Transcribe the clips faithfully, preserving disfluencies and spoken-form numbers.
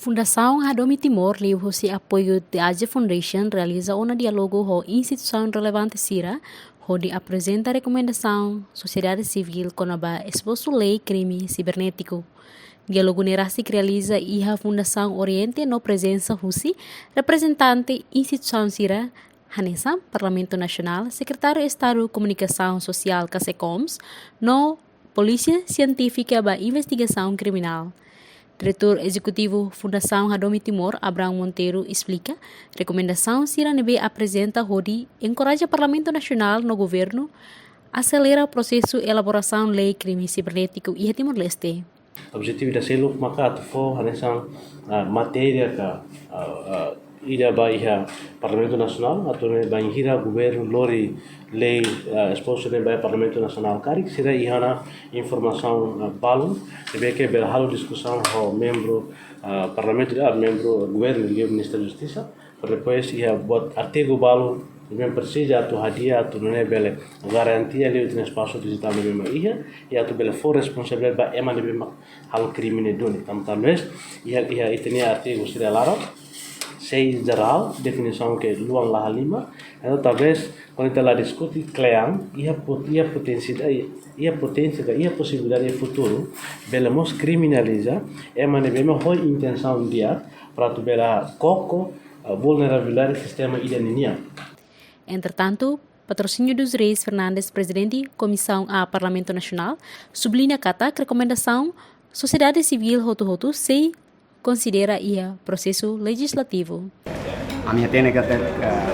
Fundasaun Hadomi Timor, liuhusi apoiu The Asia Foundation, realiza ona diálogu ho instituisaun relevante sira, hodi aprezenta rekomendasaun sosiedade sivíl kona-ba esbosu lei krime sibernétiku. Diálogu ne'e rasik realiza iha Fundasaun Oriente no prezensa husi reprezentante instituisaun sira, hanesan Parlamentu Nasionál, Sekretáriu Estadu Komunikasaun Sosiál ka SEKOMS, no Polísia Sientífika ba Investigasaun Kriminál. Diretór Ezekutivu Fundasaun Hadomi Timor, Abrão Monteiro, esplika rekomendasaun sira ne'ebé aprezenta hodi enkoraja Parlamentu Nasionál no governu aselera prosesu elaborasaun lei krime sibernétiku iha Timor-Leste. Objetivu ida seluk maka atu fó hanesan, ah, matéria ka, ah, ah, ida ba iha Parlamentu Nasionál, atu nune'e bainhira governu lori lei, ah, esposu ne'e ba Parlamentu Nasionál karik, sira iha ona informasaun, ah, balu, ne'ebé ke bele halo diskusaun ho membru, ah, Parlamentu, ah, membru governu, liuliu Ministériu Justisa, para depois iha buat artigu balu ne'ebé presiza atu hadi'a atu nune'e bele garantia liu ita-nia espasu dijitál ne'ebé mak iha, i atu bele fó responsabilidade ba ema ne'ebé mak halo krime ne'e duni. Tanba talvés iha, iha ita-nia artigu sira laran, sei jerál, definisaun ke luan la halimar, entaun talvés kuandu ita la diskute kle'an, iha pot-, iha poténsia, iha poténsia ka iha posibilidade iha futuru bele mós kriminaliza ema ne'ebé mak ho intensaun di'ak para atu bele koko, ah, vulnerabilidade sistema ida ninian. Entretantu, Patrocínio dos Reis Fernandes, Prezidente Komisaun A Parlamentu Nasionál, subliña katak rekomendasaun sosiedade sivíl hotu-hotu sei konsidera iha prosesu lejislativu. Ami hatene katak, eh,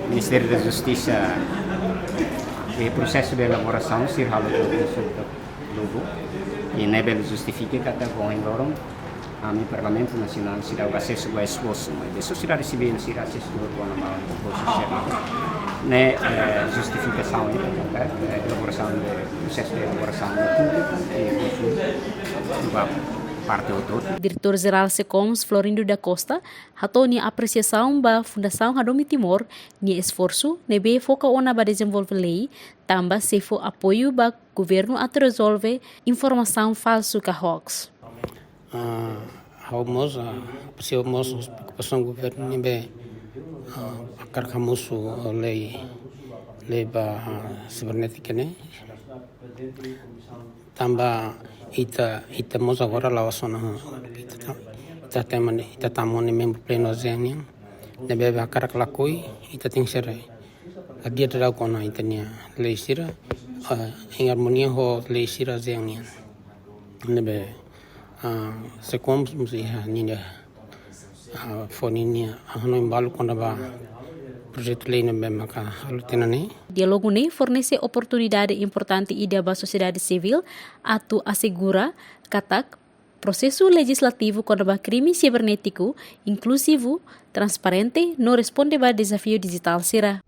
Ministériu da Justisa, eh, prosesu de elaborasaun sira halo konsulta lubuk, i ne'e bele justifika katak ohin loron ami Parlamentu Nasionál seidauk asesu ba esbosu, maibé sosiedade sivíl sira asesu ba kona-ba esbosu sira. Ne'e, eh, justifikasaun ida katak, eh, elaborasaun de, prosesu de elaborasaun de públiku, i konsulta ba parte hotu-hotu. Diretór Jerál SEKOMS, Florindo da Costa, hato'o nia apresiasaun ba Fundasaun Hadomi Timor nia esforsu ne'ebé foka ona ba dezenvolve lei, tanba sei fó apoiu ba governu atu rezolve informasaun falsu ka hoax. Ah, ha'u mós, ah, apresia mós preokupasaun governu ne'ebé, ah, hakarak hamosu lei, lei ba, ah, sibernétika ne'e. Tanba ita, ita mós agora la'ós ona, ita ta-, ita tama ne'e, ita tama ne'e membru plenu ASEAN nian. Ne'ebé hakarak lakohi, ita tenke ser hadi'a daudaun kona ita-nia lei sira, ah, em harmonia ho lei sira ASEAN nian. Ne'ebé, ah, SEKOMS mós iha ninia, ah, fó ninia hanoin balu kona-ba projetu lei ne'ebé maka halo tiha ona ne'e. Diálogu ne'e fornese oportunidade importante ida ba sosiedade sivíl atu asegura katak prosesu lejislativu kona-ba krime sibernétiku inkluzivu, transparente, no responde ba dezafiu dijitál sira.